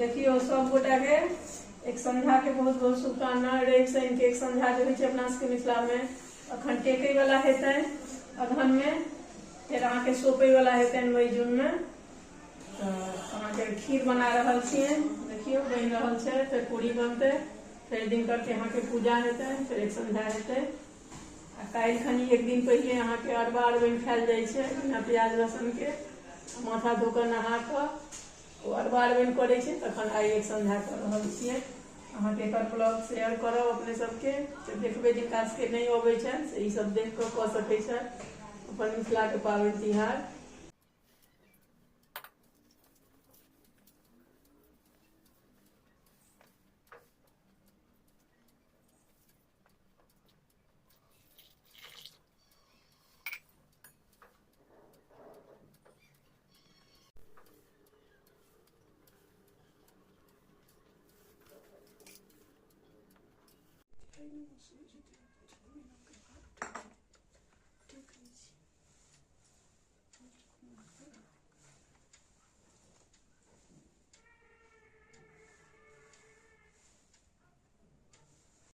देखियौ सब गोटा के एक संझा के बहुत बहुत शुभकामना। रवि शनि के एक संझा जे होइ छै अपना सबके मिथिला में, अखन टेकै वाला हेतै अगहन में, फेर अहाँके सोपै वाला हेतनि मई जून में। तऽ अहाँके खीर बना रहल छियै, देखियौ बनि रहल छै। फेर पूरी बनतै, फेर दिनकर के अहाँके पूजा हेतै, फेर एक संझा हेतै। आ काल्हि खनी एक दिन पहिले अहाँके अरबा अरबनि खायल जाइ छै बिना प्याज लहसुन के, माथा धो कऽ नहा कऽ ओ अरबा अरबनि करै छै। तखन आइ एक संझा कऽ रहल छियै। अहाँके एकर ब्लॉग शेयर करब अपने सबके, से देखबै। जिनका सबके नहि अबै छनि से ई सब देख कऽ कऽ सकै छथि अपन मिथिलाके पाबनि तिहार।